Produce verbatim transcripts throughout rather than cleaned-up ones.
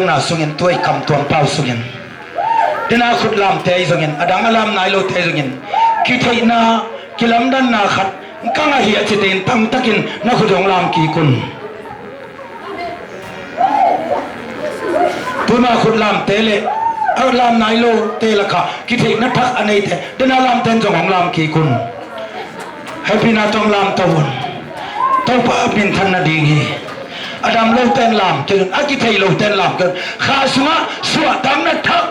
Na sungin tua i kam tuam pau sungin, dena khut lamte ahi zongin, a dang a lam nai lote ahi zongin, kitheihna, kilamdanna khat ka ngah hi a cite in tangtakin na khut hong lam kik un. Tuma khut lamte le a lam nai lote lakah kitheihna thak a neite, dena lamte in zong hong lam kik un. Hehpihna tawh lamto un. Topa minthan nading hi. A dam lote in lam kei un, a kithei lote in lam kei un. Kha sungah suahtakna thak,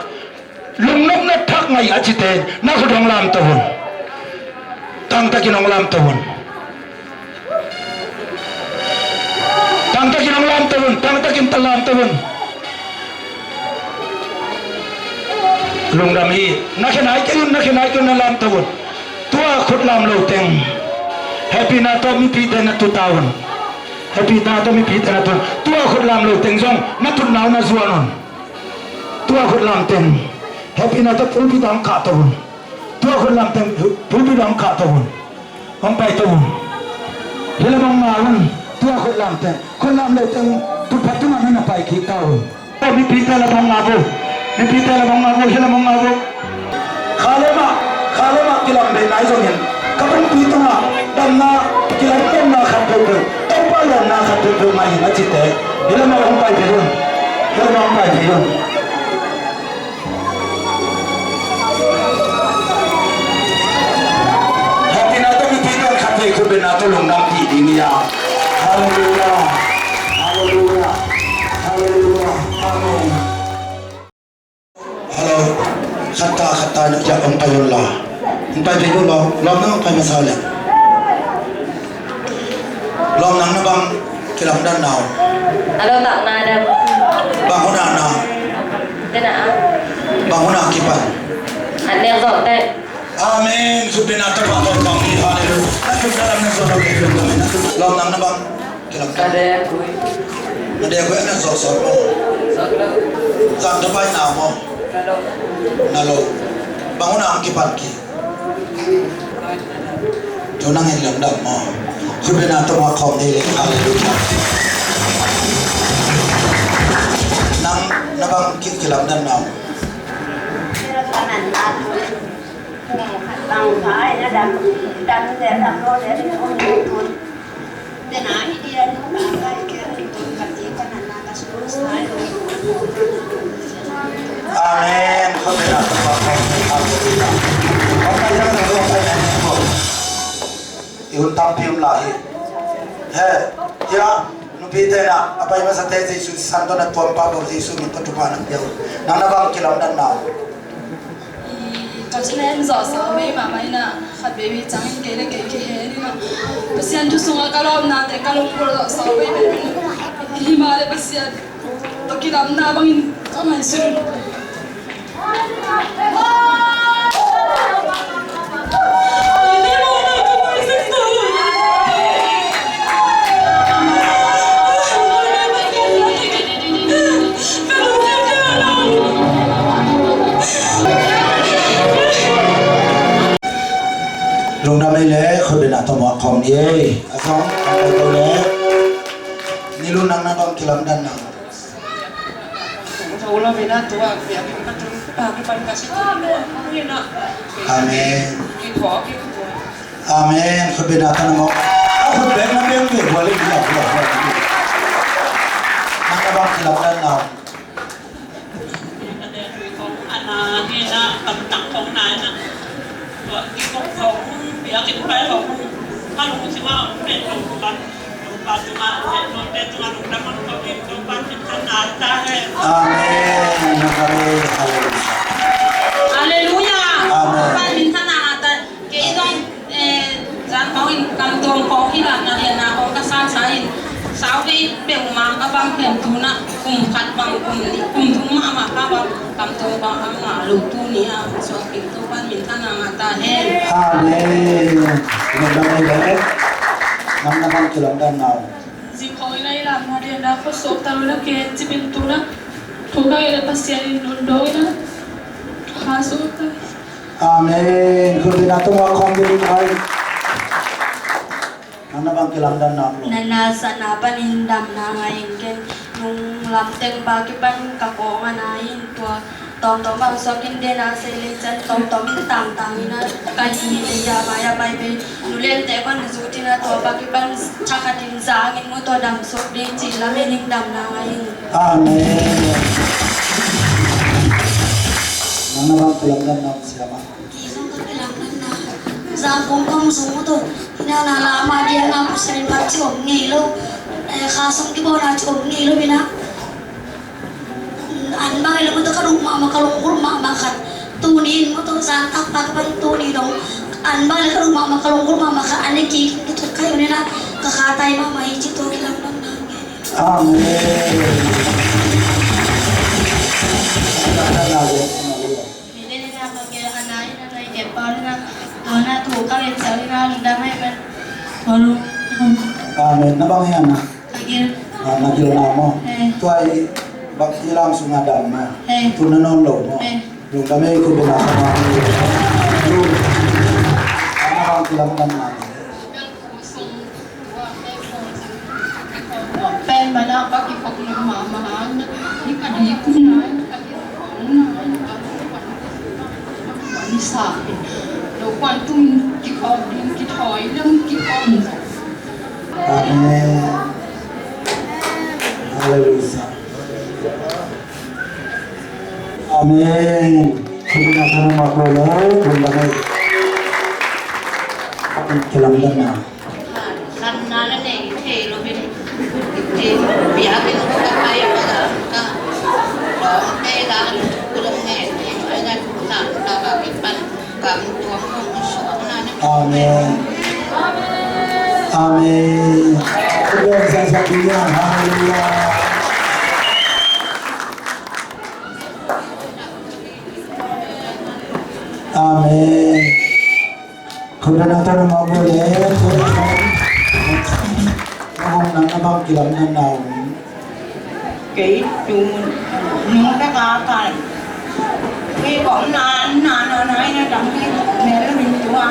lungnopna thak ngah a cite in na khut hong lamto un. Tangtakin hong lamto un. Tangtakin hong lamto un. Tangtakin ta lamto un. Lungdam hi. Na khenai kei un, na khenai kei un, na lamto un. Tua khut lam lo teng, hehpihna tawh mipite na tut un. Hehpihna tawh mipite na tut un. Tua khut lam lo teng zong na tutna uh na zuan un. Tua khut lam teng, hehpihna tawh pulpit ah hong kahto un. Tua khut lam teng, pulpit ah hong kahto un. Hong paito un. Hih lam hong ngah un. Tua khut lam teng, khut lam lo teng, tutphah tungah na pai kik ta un. Mipite lam hong ngah un. Mipite lam hong ngah un. Hih lam hong ngah un. Kha le mah, kha le mah kilam bei nai zongin, ka pumpi tungah damna, kilamdanna khat peuhpeuh, Topa lawpna khat peuhpeuh ngah ing a cite, hih lam ah hong pai phei un. Hih lam ah hong pai phei un. Hehpihna tawh mipite in khatvei khutbetna tawh lungdam pih ding hi a. Halleluiah. Halleluiah. Halleluiah. Amen. Hello. Khat ta, khat ta, na kiang hong pai un la. Hong pai phei un la. Lawm, nang hong pai masa leh. Lawm, nang na bang kilamdanna uh? A lawm, tak na dam. Bang hun a na? Te na a. Bang hun a kipan? An nek zawh teh. Amen. Khutbetna tawh pah tawh bang hi. Halleluiah. Na khut na lam na zawh lo le, lawm, nang na bang kilamdan? Na dek uh. Na dek uh, na zawh sawt maw? Zawh lo. Zan tawh pai na maw? Na lo. Na lo. Bang hun a hong kipan kik? Tu nang in lamdang maw? Khutbetna tawh muak khawm ni le. Halleluiah. Nang na bang ki, kilamdanna uh? Amen. Khutbetna tawh muak khawm ni. Halleluiah. Hong pai na, hong pai na. I hun tampi om lai hi. He, hia, nupite na, a pai masate Jesu san tawh na tuam pah bawk, Jesu min tawh thupha na pia uh. Nang na bang kilamdanna uh? I, tua ci leng zawhsawh vei mahmah ina, khat veivei ciangin kei le kei kihel ina, Pasian thu sungah ka lawpnate ka lungpul zawhsawh vei vei ina. Hi mah le Pasian tawh kilamna bangin ka ngaihsun. Lungdam ei le, khutbetna tawh muak khawm ni ei. A zong, a zong le. Ni lu nang na bang kilamdanna uh? Amen. Amen. Khutbetna tawh na muak. A khutbetna beng ve, bual in, bual, bual, bual. Nang na bang kilamdanna uh? Amen. Halleluiah. Halleluiah. Amen. Kei zong, eh, zan kong in kam tuam kong hi la, na lian na kong ka san sa in, sau vei peuhmah ka bang pen tu na kum khat bang, kum nih, kum thum mahmah ka bang, kam tuam kong a ngah lo tu ni a, suak peuh Topa'n minthanna ngah ta hen. Amen. Nang na bang, nang na bang kilamdanna uh? Zing khawng in a i lam na lian na khuasuak ta lo na, kei cipin tu na thu ka ngen le Pasian in nun dawng in a khuasuak ta. Amen. Khutbetna tawh muak khawm ding ai. Nang na bang kilamdanna uh? Na nasepna panin damna ngah ing ken. Nung lamteng pa kipan ka kawng a na in tua tawmtawm bang suak in den a sei lei ciang tawmtawm in tangtang in a ka hi lei a mai a pai pei. Nu lente kon zut in a tua pa kipan thakhat in zang in mu tua dam suk ding ci lamen in damna ngai in. Amen. Nang na bang kilamdanna om siam a? Kei zong ka kilamdanna, Zangkong ka mu sung uh tawh, ina na la ma dia na Pasian in phat ci om ngei lo. Eh, kha sung kibawl na ci om ngei lo ina. An bang ila mu tawh ka lung mahmah ka lungkul mahmah khat. Tuni in mu tawh zan tak pa ka pan tuni dong. An bang ila ka lung mahmah ka lungkul mahmah khat. An i ki ki thut kai ina ka kha tai mahmah hi ci tua kilamdanna ngei. Amen. Amen. Na bang hi a na? Ka gil. Ah, na gil na maw? Eh. Tua i bang i lam sung a dam maw? Eh. Tu na nawn lo maw? Eh. Lungdam ei, khut beng a ka ma. Lu. Na bang kilamdanna. Pen mana ka kikhop na mama na, ni ka di ku na, ni ka di ku na, ni ka di ku na, ni sa. Lo kuan tung kikhop ding kithoi ding kikhop. Amen. Hallelujah. Amen. Khut beng a ka ma ko le, khut beng a. Kilamdanna. Amen. Amen. Hallelujah. Amen. Khut beng a tawh na mawk uh le. Nang hong nang na bang kilamdanna om? Kei tu nung ka ka ka. Kei kong na na na na na dam kei mel min tua.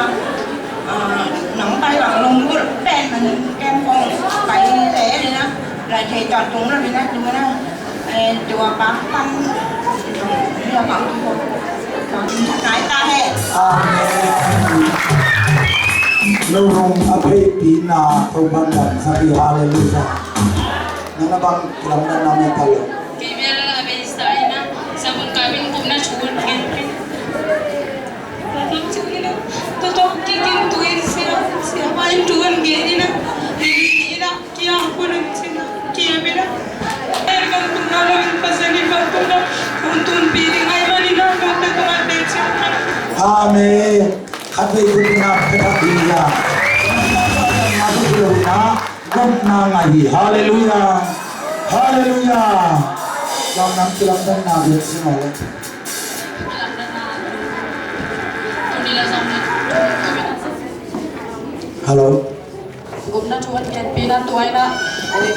Ah, nang kai bang lung gul pen man kem kong kai le le na. Lai thei tawh tung lo le na tu na. Eh, tua pa pan, tua pa pan, tua pa pan, tua pa pan. Amen. Lo rong a pheipi na Topa'n damsak hi, hallelujah. Nang na bang kilamdanna om ta lo? Kei bel a bei sa ina, sa mun ka bin kum na chun gen pi. Tua tok chun ina, tua tok kikin tu in sia, sia pa in tu in gen ina, ina. Kia kunun cina, kia bina. Eh, kong tuna lo in pasani kong tuna, kong tun pili ngai mani na kong tuna lo in cina. Amen. Khat vei khut beng a pia thak hi a. Gupna ngai hi. Hallelujah. Hallelujah. Lam nam kilamdanna bek si maw. Hello. Gupna thu a kiatpina tua ina, eh,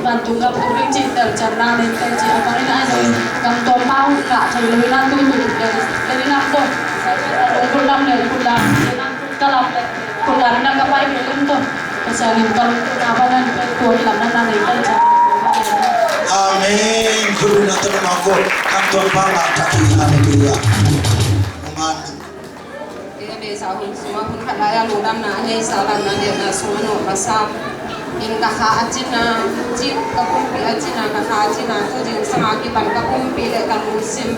vantung gam tung ding cih telcianna nei tel cih a bang ina, eh, gam tuam pau ngah thei lo ina tu tu tel, tel ina ko. Khut lam le khut lam, khut lam le khut lam ina ka pai kei lim to. Ka sia lim ka lungkutna bang ina tua kilamdanna nei telcianna. Amen. Khut lam na tawh na ko. Gam tuam pau ngah thak hi. Hallelujah. Amen. Kei a beisa hun sungah hun khat lai-a lungdamna a neisa, lamna liatna sungah nawh ka sa. In ka kha a cina, cip ka pumpi a cina, ka kha a cina, tu zingsang a kipan ka pumpi le ka lungsim,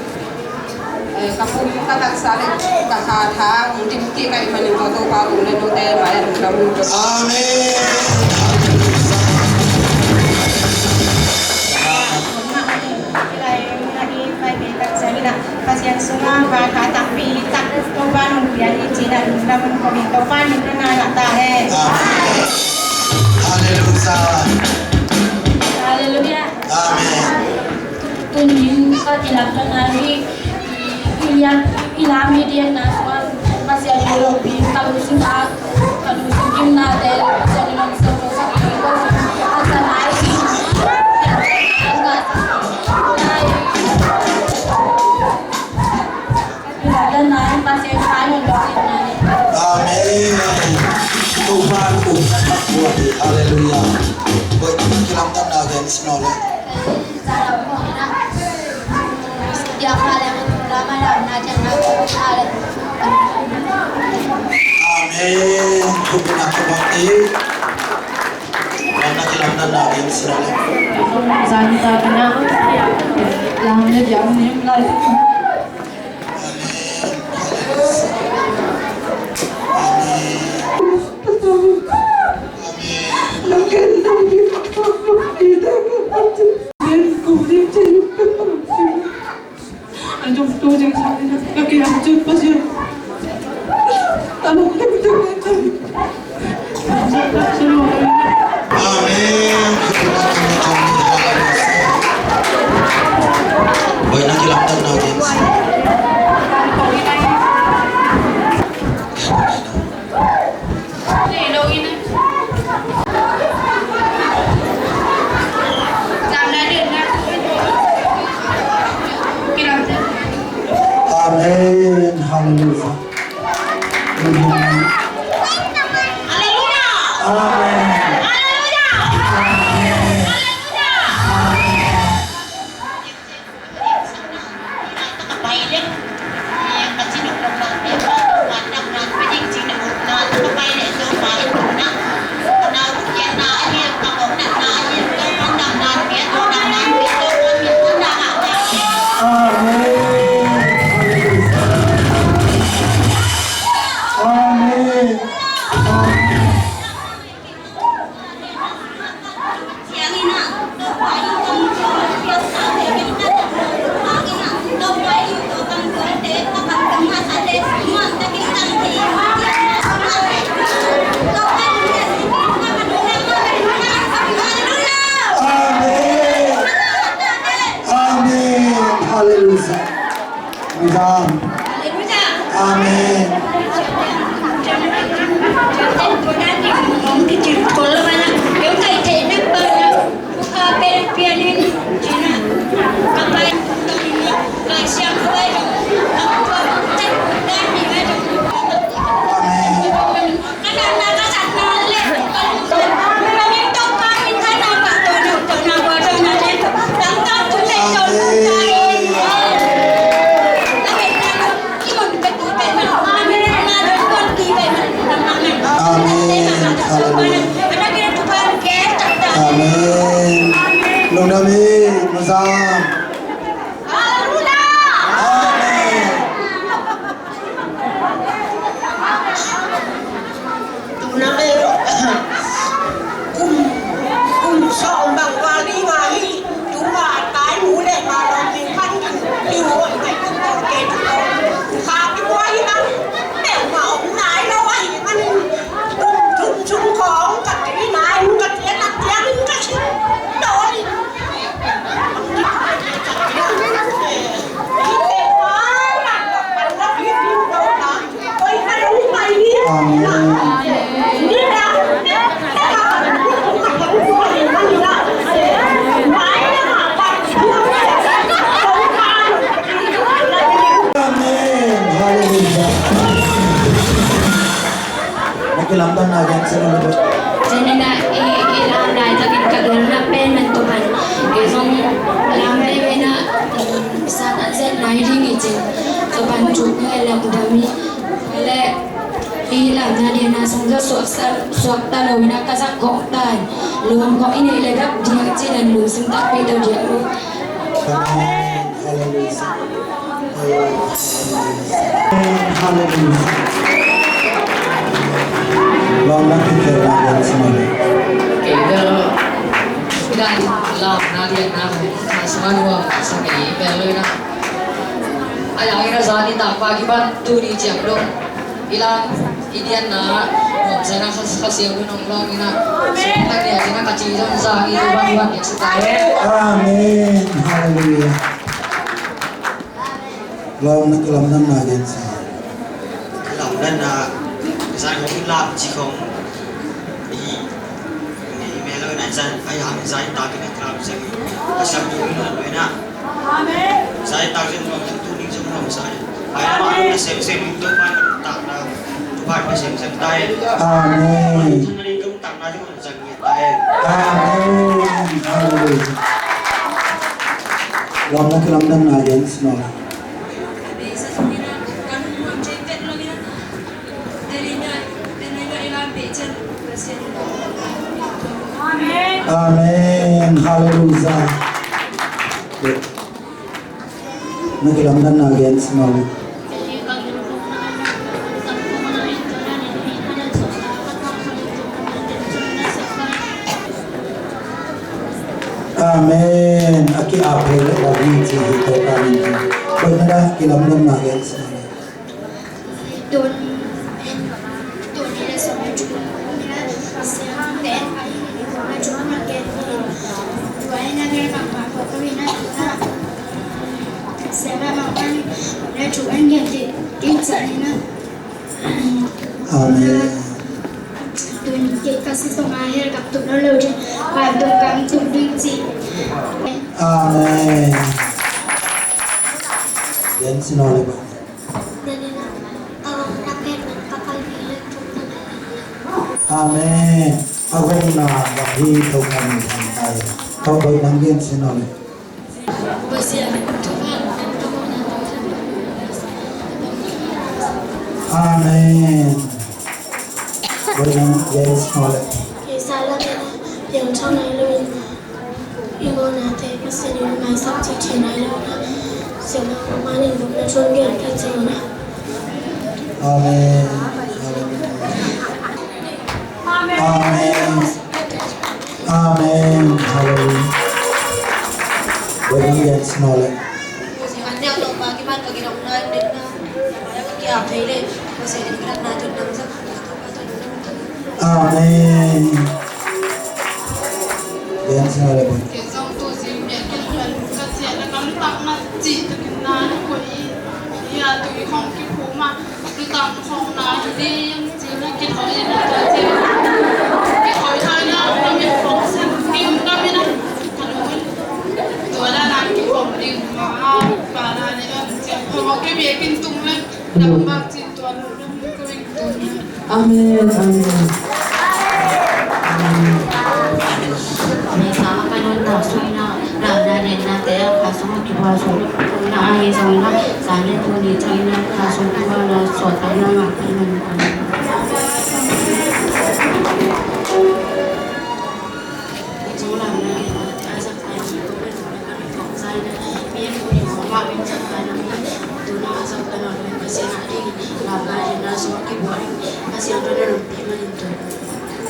eh, ka pum ka taksa le ka kha tha hong dim kik ahih manin ka Topa kong le note mai-ah lungdam. Amen. Pasian sungah bang tha takpi tak Topa nong pia hi cih na lungdam kong hi, Topa min thang na ta hen. Amen. Hallelujah. Hallelujah. Amen. Tuni ka kilamdanna hi, i liam, i lam hi dian na sungah Pasian min longpi ka lungsim a, ka lungsim gimna te Pasian min longsim a sa i ko a sa nai. Amen. Tuhan, Tuhan, Tuhan. Haleluya. Buat apa kilam tanda dan sinola? Amen. Lam na kilamdanna gen sila le. Zan ta ka na. Lam le diam nim lai. Amen. Boy, na kilamdanna gen. Amen. Hallelujah. Amen. Amen. Amen. Amen. Amen. Amen. Hallelujah. Amen. Amen. Hallelujah. Amen. Lungdam hi, Muzam. Amen. Tuna le kum, kum sawm bang val ding a hi. Tuna tai mu le ma lawm ding pan ding. Tiu hon kai kum kol ke tu kol. Kha pi bua hi bang. Peuhmah om nai lo a hi manin. Kum thum sung khawng ka ti nai, ka ti a tak tiang in ka si. Dawl in. Amen. Amen. Hallelujah. Na kilamdanna gen sila le. Tua ciangin ah i, i lam laitakin ka gelna pen man Topa'n kei zong lam peuh in ah, mm, Satan zet nai ding hi ci-in Topa'n thuk ngai lungdam hi. Le i lamna dingin ah sungzawh suakta, suakta lo in ah ka zak khawng ta in, lawm khawng i neih le gap ding ci-in ah lungsim takpi tawh diak lo. Amen. Hallelujah. Hallelujah. Lawmna kikhelna gen sima le. Kei bel, i dan lawmna diakna kha sima lua sa kei bel lo na. A yang ina zani takpa kipan tuni ciang dong. I lam i dianna nuamsa na Kha, Kha Siangtho nong lawng ina. Sungta nia ina ka ci zong zang i tu bang bang nia sita e. Amen. Hallelujah. Lawmna kilamdanna gen sa. Kilamdanna, zan hong lam ci khong. I, i melo na zan, ai ham zan ta kina kilam sa. Ka sam tu na lo na. Amen. Zai tak zin nuam zin tu ning zin nuam zai. Ai ma na sem sem tu pa tak na. Tu pa na sem sem tai. Amen. Tu na ning tu tak na zin nuam zai tai. Amen. Hallelujah. Lawmna kilamdanna gen sima le. Amen. Halleluiah. Na kilamdanna gen sin aw le. Amen. A ki-ap le bang hi ci hi Topa min in. Koici na dah kilamdanna gen sin aw le. Tun, tun ni le song tu ni la, siang te, a tu na ke ni, tu ai na le ma ma ko ko ni na tu na, siang ma ma ni, na tu an ke ni, tin sa ni na. Amen. Tun ke ka si song a hel kap tu na lo je, ka tu kam tu ding ci. Amen. Gen sin aw le bang. Amen. A gomna bang hi Topa min thang tai. Topa nang gen sin aw le. Amen. Topa nang gen sin aw le. Isa la kena piang chang nai lo in. I mawhnate Pasian in maisak cih theih nai lo na, siangtho manin lupna thu hong genpih cih na. Amen. Amen. Amen. Halleluiah. Bang gen sin aw le. Amen. Gen sin aw le bang. Kei zong tu zing biakinn khat ka ciah le ka lutang na cih takin na na koih i, i a tu i hong kiphum a, lutang hong na hi ding ci na kithoih na tua ci. Kithoih thai na na mit hong sin kim ka mit a, ka nu in. Tua na na kiphum ding ma a, pa na ne on ciah. Hong kibiakinn tung le dam bak cin tua nu dam ko ring tung. Amen, amen. Amen. Amen. Sama ka nun ta sung na, na, na, na, na, te, ka sung ki pa sung na, amen, sung na, sa ne tu ni chang na, ka sung ki pa na, so ta na, na, amen.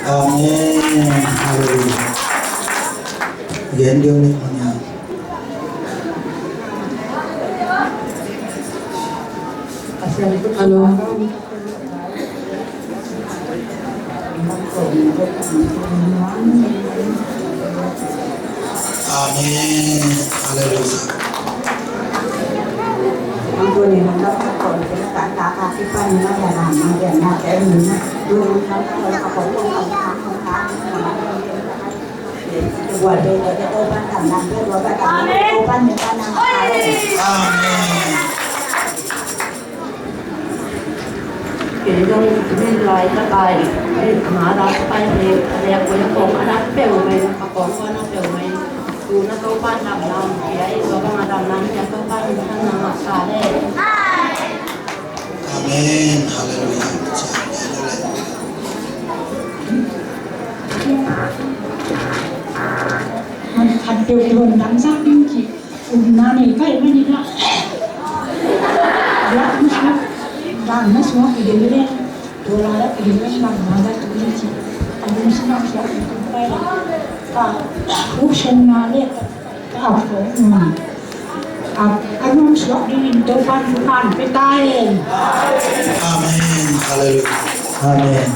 Amen. Halleluiah. Gen deuh ni, mania. Hello. Amen. Halleluiah. Amen. Amen. Kei zong rin lai ka kai, rin ama la ka kai he, a lek koi a kong a dak peuhmah in, a kong kong a dak peuhmah in. Tu na Topa damna hong pia i, tua bang a damna hong pia Topa min thang na ngah ta le. Amen. Halleluiah. Man khat peuh i hong damsak ding cih. Upna nei ka hih manin ah, biakna sungah, biakna sungah kigel leng, tua lai-ah kigel leng, bangmah dah tu ding ci. A lungsim ah suak ding pai leh, ka uksenna leh ka, ka a, a, a nuam suak dingin Topa'n thupha hong pia ta hen. Amen. Halleluiah. Amen.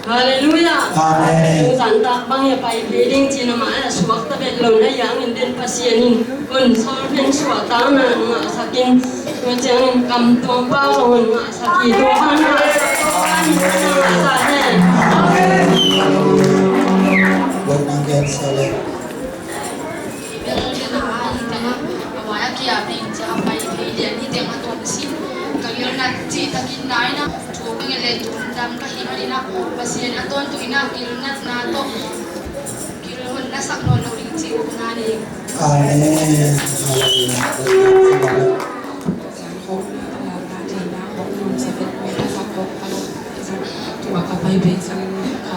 Halleluiah. Halleluiah. Amen. Zan tak bang hiah pai kei ding cih na mah a suak ta bet lo na hiang in den Pasian in hun sawlphen suahtakna ngahsak in, tua ciangin kam tuang pau zong hun ngahsak hi, tua han ngahsak, tua han ngahsak hen. Amen. Bel lian a, a hi teng a, a vai a kiap ding ciang a pai thei lian hi teng a tuam sin. Ka gilna cih takin nai na, thu ka ngen le tu hun dam ka hih manin ah, Pasian a tawntung in ah gilnatna tawh gilhon na sak nawn lo ding cih upna nei. Amen. Hallelujah. Tua ka pai bei ciangin kha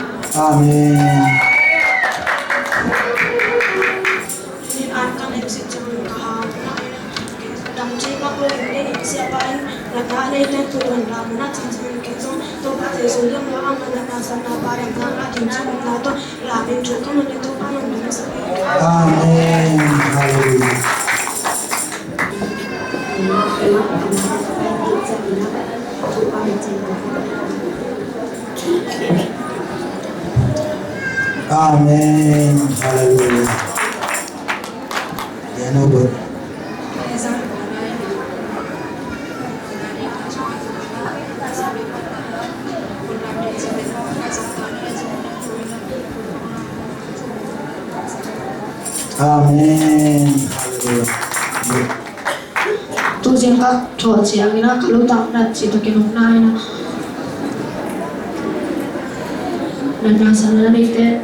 Amen. Amen. Hallelujah. Amen. Hallelujah. Amen. Hallelujah. Tu zingkal thawh ciangin ah ka lo tang nat cih takin om na in ah, natna sanna neite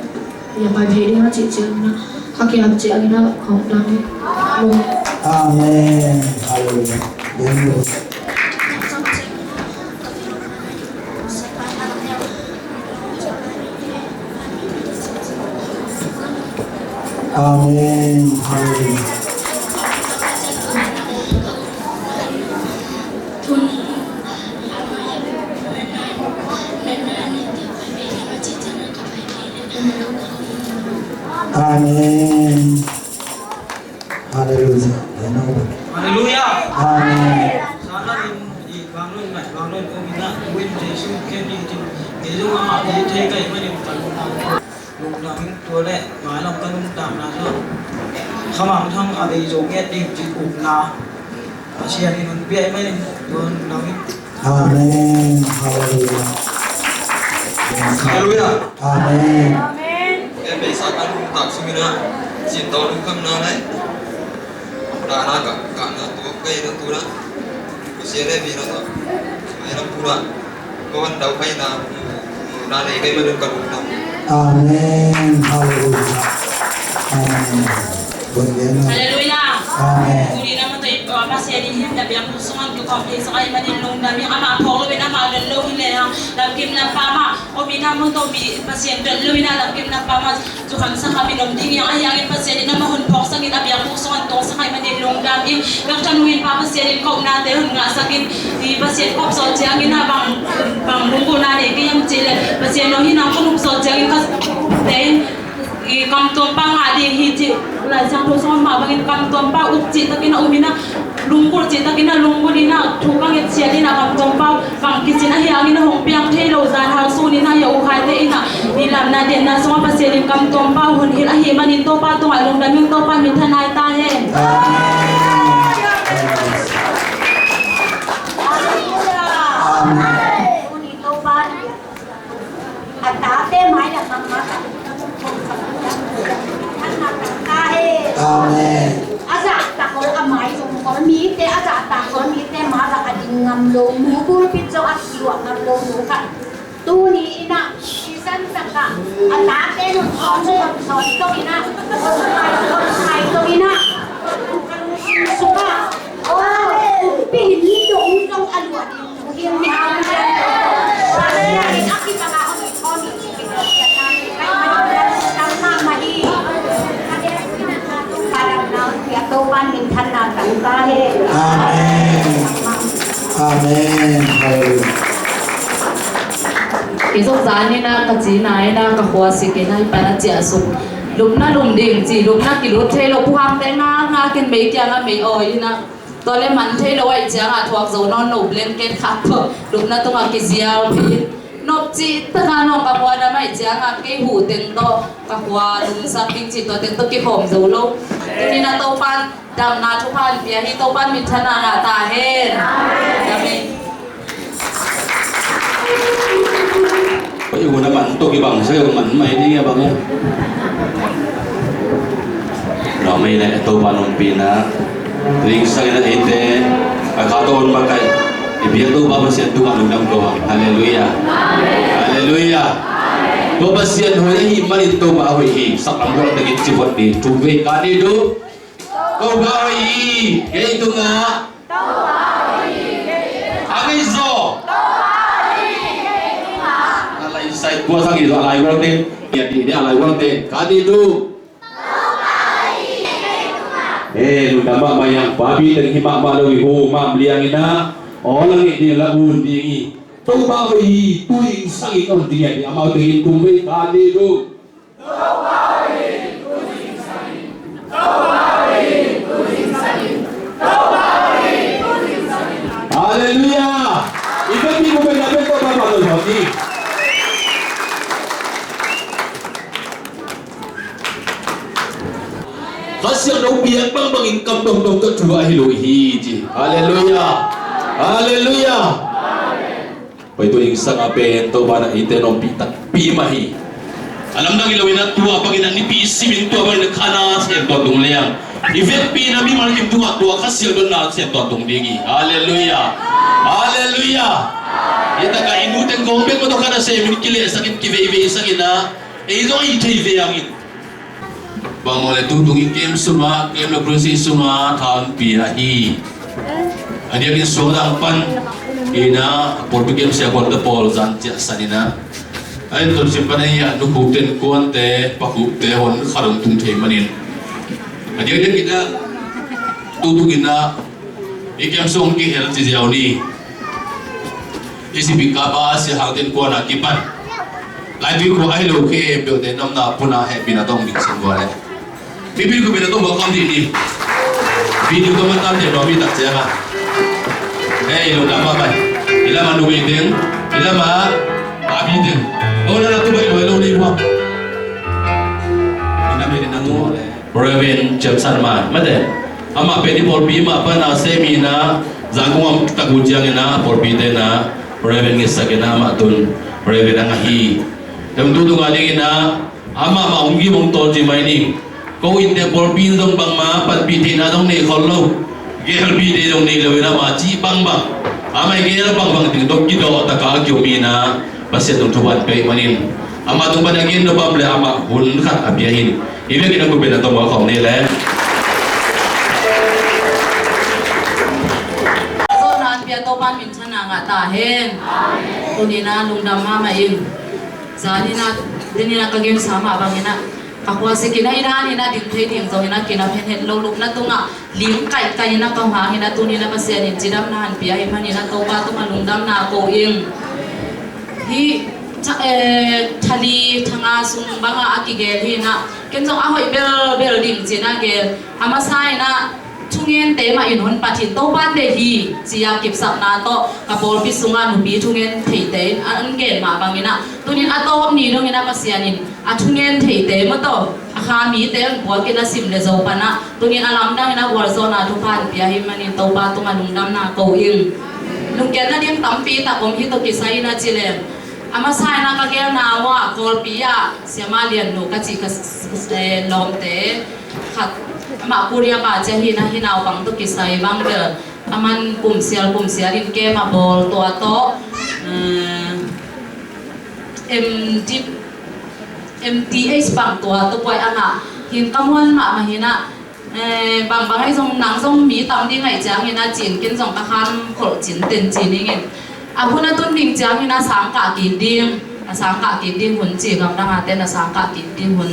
ya pai phei ding a cih ciangin ah, ka kiap ciangin ah ka om na in. Amen. Hallelujah. Amen. Hallelujah. Amen. Hallelujah. Hallelujah. Amen. Sana in i bang nun mai, bang nun o mina, win Jesu ken i tin. Jesu ama i thei kai mani kan. Lungdam in tua le, mailam kan lungdam na so. Khamang thang a ei zo nget ding ci upna. Pasian in hun pia i mani tua lungdam in. Amen. Hallelujah. Hallelujah. Amen. Amen. Em ei sa kan lungtak sumina. Sin tau lungkam na nai. Dana ka, ka na tua kai na tua na. Pasian e bina to. Mai lam pura. Ko wan dau kai na. Na nei kai ma dun ka dun na. Amen. Hallelujah. Amen. Bon dia na. Hallelujah. Amen. Tuni na ma to i pa Pasian in hin na biang ku sungan tu kong thei sa kai ma din lungdam in ama phawk lo in ama lon lo hin le hang. Lam kim lam pa ma. Om ina mun tawh mi Pasian don lo ina lam kim na pa ma zu kham sa kham in om ding ing. Ahi hangin Pasian in amah hun phawk sangin a biakbuk sung an tong sa khai manin lungdam ing. Doctor Nu in pa Pasian in kohna te hun ngah sangin i Pasian kop sawh ciangin a bang bang lunggulhna nei kei hiam cih leh Pasian aw hi nang ka nup sawh ciangin ka te in i kam tuam pa ngah ding hi cih Lai Siangtho sungah mah bangin kam tuam pa up cih takin a um ina. Lunggulh cih takin a lunggulh ina, thu ka ngetciat ina kam tuam pa bang kicin ahi hangin a hong piang thei lo zan hau sun ina hi a ukhaite ina. Ni lamna denna sungah Pasian in kam tuam pa hun hilh ahi manin Topa tungah lungdam ing Topa minthanna hi ta hen. Amen. Amen. A tate mai a mama ka. Amen. A zahtak khol a mai zong khol mite a zahtak khol mite mah bang a ding ngam lo mu bulpit zong a kiluah ngam lo mu khat. Tuni inah sisan takah a tate nun khol mu khol khol tong inah khol khai khol khai tong inah khol sukah. Oh, pihin ni dong zong a luah ding. Amen. Amen. Hallelujah. Kei zong zan ina ka cina ina ka khua sik ina i pan a ciah suk. Lupna lum ding ci, lupna kilut thei lo, puhangte ngakngak in mei kiangah mei awi ina. Tua le man thei lo ahih ciangah thuak zo nawn lo blanket khat tawh lupna tungah kizial pih. Nop cih taka nawng ka khua dam ahih ciangah kei huh teng tawh ka khua lungsak ding cih tua teng tawh kikhawm zo lo. Tuni-in ah Topa'n damna thupha hong pia hi. Topa'n minthanna ngah ta hen. Amen. Pai uh na man tawh kibang sa uh man mai ding a bang uh. Nawh mai le Topa nungpina. Ring sangin a eite a kha tawh on makai i biak Topa Pasian tungah lungdam ko. Halleluiah. Halleluiah. Tua Pasian hoih ahih manin Topa hoih hi. Saklam buang takin ci phuat ni. Thum vei ka ni du. Topa hoih hi kei tungah. A ngai zaw. A lai sai tua sang i zaw a lai gual te. Ngiat dih ni a lai gual te. Ka dih duh. He, lungdam mahmah hi hang, papi teng hi mahmah lo hi, hu mam liang in ah. Aw la ngeih ding la un ding hi. Topa hoih hi, tu in sang in on ding hi, amau teng in kum vei ka dih duh. Halleluiah. I biakinn bup in a biak Topa pahtawi hi. Kha Siangtho biak bangbangin kam dongdong ka thu ahi lo hi ci. Halleluiah. Halleluiah. Hoih, tua ing sangah pen Topa in ah eite nawmpih takpi mah hi. A lamdang hi lo in ah tua bangin ah nipi simin tua bangin ah kha na sem tua tung liang. I vekpi in ah mimal kim tungah tua Kha Siangtho na sem tua tung ding hi. Halleluiah. Halleluiah. Hi takah i nu teng kong bek mah tawh kha na semin kilehsakin kiveiveisakin ah ei zong a hi thei ve hangin. Bang mawh le tutung i kem sungah, kem le crusade sungah tha hong pia hi. A diakin suang dang pan in ah pawlpi kem sia kuante pawl zan ciah san in ah. A in tun sim pan a hi ah nukhukte, kuante, pakhukte hon khat hong tung thei manin. A diakdiak in ah tutung in ah i kem sung kihel ci ziau ni. I sipi kapa a sia hangten kuana kipan. Laitui khua ahi lo khempeuhte namna puna hehpihna tawh hong ding sin vua le. Mipi khupina tawh hong kam dih ni. Video tawh man tamte nuam hi tak cianga. Hei, lungdam mahmah. I lamah numei teng, i lamah papi teng. Aw, na na tu bai lo, lo ni vua. I na me ni na tu le. Reverend Jameson mah, mate. Amah pen i pawlpi mah pan a sem in ah, Zangkong a tak uh ciangin ah, pawlpite in ah, Reverend ngetsak in ah, amah tun Reverend a ngah hi. Tua tungtungah dingin ah, amah mah hong gim hong tawl ci mai ning. Ko innte pawlpi in zong bangmah panpih theihna zong nei khol lo. Gelpihte zong nei lo in amah cih bangbang, amah i gel bangbang teng tawh kidawh taka a kiom in ah, Pasian tung thupha pia ahih manin, amah tung pan a gen nop a om leh amah hun khat a pia hi. Hih vekin a gupna tawh mual khawm ni leh. Zawhna hong pia Topa in minthanna ngah ta hen. Tuni-in ah lungdam mahmah ing. Zan in ah, den in ah ka gensa mah bangin ah, ka khua sik in ah, i dan in ah ding thei ding zong in ah kinap henhen lo, lupna tungah ling kaikai in ah ka hang in ah, tuni-in ah Pasian in cidamna hong pia ahih manin ah Topa tungah lungdamna ko ing. Hih tha, eh, tha li tha nga sung bangah a kigel hi in ah, ken zong a hoih belbel ding ci in ah gel. A masa in ah thungente mah in hong pat hi, Topa in deih hi ci-a kipsakna tawh ka pawlpi sungah nupi thungen theite in ah hong gen mah bangin ah, tuni-in a tawp ni dongin ah Pasian in a thungen theite mah tawh a kha mite hong puak in ah sim le zo pan ah, tuni-in a lamdang in ah gualzawhna thupha hong pia ahih manin Topa tungah lungdamna ko ing. Lungkiatna ding tampi tak om hi tawh kisai in ah ci leng, a masa in ah ka gelna uh ah Kawlpi ah Siama Lian Nu ka cih ka s-, s-, eh, lawmte khat, amah Korea pah ciang hi in ah, hih naupang tawh kisai bang bel, aman kum sial kum sial in camp a bawl, tua tawh, eh, M D, M T H bang tua tawh buai a ngah hi in, ka muan mahmah hi in ah, eh, bangbang ahi zong nang zong mi tam ding ahih ciangin ah ci in, ken zong ka kham kholh cin ten ci ning in. A hun a tun ding ciangin a sang kah kik ding, a sang kah kik ding hun ci, gamdang a ten a sang kah kik ding hun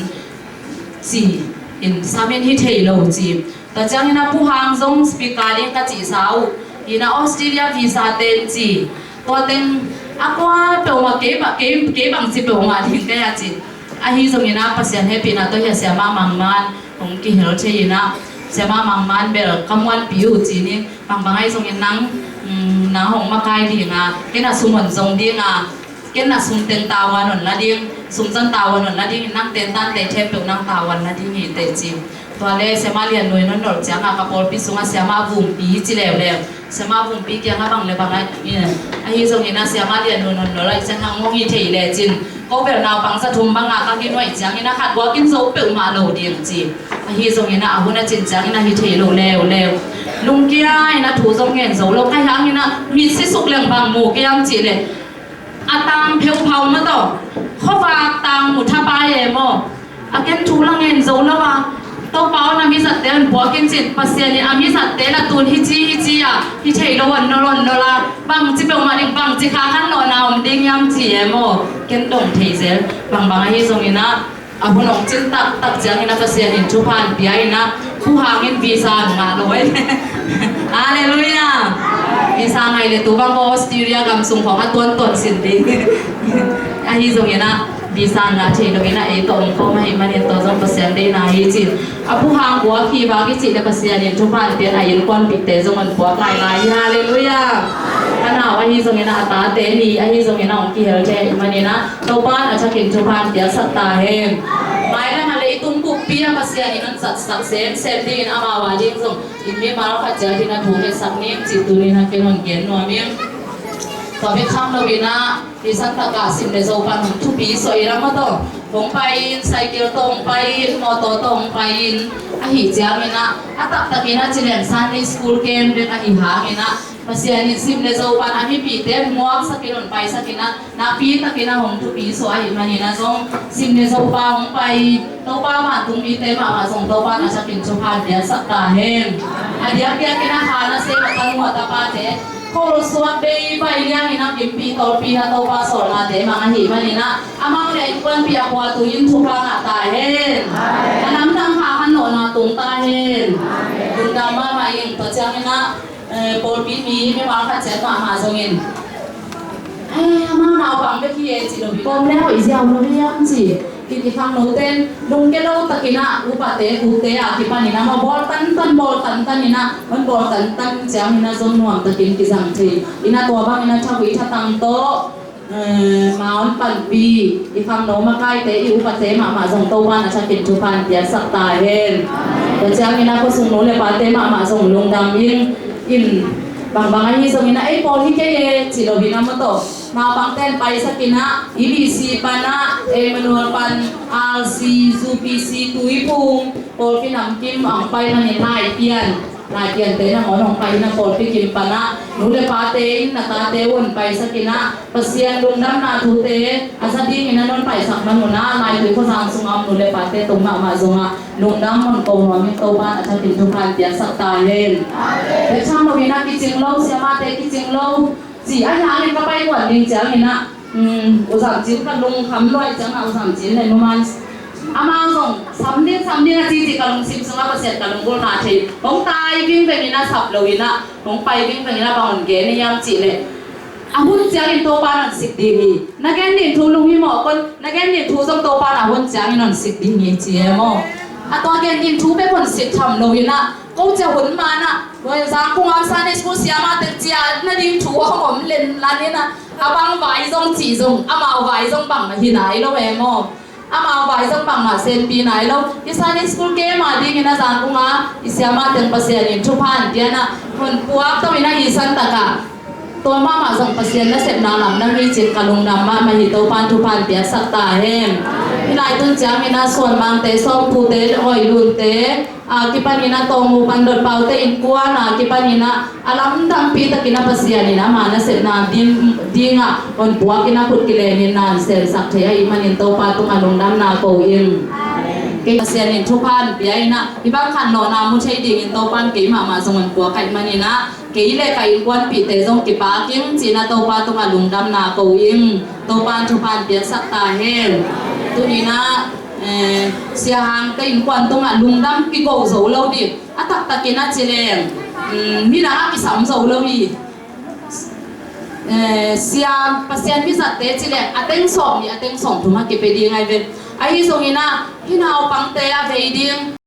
ci in, sam in hi thei lo ci. Tua ciangin a Pu Hang zong speaker ding ka cihsa uh hi in ah, Australia visa ten ci. Tua teng a kua peuhmah kei ba-, kei, kei bangci peuhmah ding kei a ci. Ahi zongin ah Pasian hehpihna tawh hi a, Siama Mang Man hong kihel thei in ah, Siama Mang Man bel ka muanpi uh ci ni, bangbang ahi zongin nang, mm, nang hong makai ding a, ken a sum hon zong ding a, ken a sum teng tavuan hon la ding, sum zong tavuan hon la ding, nang tentante khempeuh nang tavuan la ding hi teh ci. Tua le Siama Lian Nuai non nol ciang a ka pawlpi sung a Siama Vumpi ci leuleu. Siama Vumpi kiang a bang le bang a, eh, ahi zongin a Siama Lian Nuai non nol a i ciang hang hong hi thei le cin. Ko bel naupang za thum bang a ka kinuai ciangin a khat guak in zo peuhmah lo ding ci. Ahi zongin a a hun a cin ciangin a hi thei lo leuleu. Lungkia in a thu zong ngen zo lo kai hangin a mit sisuk leng bang mu kiam ci le. A tang pheuphau ma tawh khuavak tang mu thapai e maw? A ken thu la ngen zo lo a, Topa aw na mizatte hon puak in cin, Pasian in a mizatte la tun hi ci hi ci a, hi thei lo hon nol hon nol a, bangci peuhmah ding, bangci kha khan lawhna om ding hiam ci e maw? Ken dong thei zel, bangbang ahi zongin a, a hun hong cin taktak ciangin a Pasian in thupha hon pia in a, Pu Hang in visa hong ngah lo e. Halleluiah. Visa ngai le tu bang ko Australia gam sung khong a tuantuan sin ding. Ahi zongin a visa ngah thei lo in a ei tawh om khawm ahih manin tua zong Pasian deihna hi cin. A Pu Hang guak hi vak i cih le Pasian in thupha hon pia in a innkuanpihte zong hon puak ngaingai hi. Halleluiah. A nau ahi zongin a, a tate ni ahi zongin a hong kihel thei ahih manin a Topa in a thakin thupha hon piaksak ta hen. Mailam a leitung buppi a Pasian in hon zatsak semsem dingin amau a ding zong in mimal khat ciat in a thu ngetsak ning cih tuni in a ken hon gen nuam ing. Tua bek tham lo in a, i santak a sim le zo pan hong thupi sawh in a maw tawh hong pai in, cycle tawh hong pai in, mawtaw tawh hong pai in, ahi ciangin a, a taktakin a ci leng Sunday school camp bek ahi hangin a, Pasian in sim le zo pan a mipite muaksakin hong paisakin a, nakpi takin a hong thupi sawh ahih manin a zong sim le zo pa hong pai, Topa vantung mite mahmah zong Topa in a thakin thupha piaksak ta hen. A diakdiakin a kha nasem a tanu a tapate khol suak bei pai liangin a kimpih tawlpihna Topa sawlnate mang ahih manin a, amau le a innkuanpih a khua tui in thupha ngah ta hen. A lamdang kha khan lawhna tung ta hen. Lungdam mahmah ing. Tua ciangin a, eh, pawlpi mi mimal khat ciat mahmah zongin, eh, amau naupang bek hi e ci lo hi, pawm le hoih ziau lo hi hiam ci. Kin i khangnote in lungkia lo takin a, upate, kukte a kipanin a maw bawl tantan, bawl tantan in a, hon bawl tantan ciangin a zong nuam takin kizang thei in a, tua bangin a thahui thatang tawh, eh, ma hon panpih i khangno makaite, i upate mahmah zong Topa in a thakin thupha hon piaksak ta hen. Tua ciangin a khuasung nu le pate mahmah zong lungdam ing. In bangbang ahi zongin a ei pawl hi kei e ci lo hi na maw tawh, naupangte in paisakin a, E B C pan a, Emmanuel pan, R C, U P C, Tuiphum, pawlpi namkim a hong pai manin Laipian, Laipiante nangawn hong pai in a, pawlpi kim pan a nu le pate in na tate un paisakin a, Pasian lungdamna thute a za dingin a non paisak man un a, Laitui khuazang sungah om nu le pate tung mahmah zongah lungdam hon ko nuam ing. Topa in a thakin thupha hon piaksak ta hen. Bek tham lo in a kicing lo, siamate kicing lo ci a, hiangin ka pai kuan ding ciangin a, um, U Zam Cin ka lungkham luai ciangin a, U Zam Cin le Nu Man amau zong sam ding, sam ding a cici ka lungsim sungah Pasian ka lunggulhna thei. Hong tai vingveng in a, sap lo in a, hong pai vingveng in a, bang hong gen hiam cih leh, a hun ciangin Topa in hong sik ding hi. Na gen ding thu lunghimawh kei un, na gen ding thu zong Topa in a hun ciangin hong sik ding hi ci e maw. A tua gen ding thu bek hong sik tham lo in a, ko cia hun man a, Zangkong a Sunday school siama teng cia na ding thu hong om lenlan in a, a bang vai zong cih zong, amau vai zong bangmah hi nai lo e maw. Amau vai zong bangmah senpi nai lo. I Sunday school camp a dingin a Zangkong a i siama teng Pasian in thupha hon pia in a, hon puak to in a, i santak a tua mahmah zong Pasian nasepna lamdang hi cin ka lungdam mahmah hi. Topa in thupha hon piaksak ta hen. Hih lai tun ciangin a Suan Mangte, Sawm Pute, Oi Lunte a kipanin a, Tawng Mu pan Dot Paute innkuan a kipanin a, a lamdangpi takin a Pasian in ama nasepna ding, dingah hon puakin a, khut kilenin na hon semsak thei ahih manin Topa tungah lungdamna ko ing. Kei Pasian in thupha hon pia in a, hih bang khan lawhna mu thei dingin Topa in kei mahmah zong hon puak ahih manin a, kei le ka innkuanpihte zong kipak ing ci-in a Topa tungah lungdamna ko ing. Topa in thupha hon piaksak ta hen. Tuni in a, eh, Sia Hangte innkuan tungah lungdam kigo zo lo ding. A taktakin a ci leng, um, midang a kisam zo lo hi. Eh, sia, Pasian mizatte ci leng a teng sawm nih, a teng sawm thum a kipia ding ahi ve. Ahi zongin a, hih naupangte a vei ding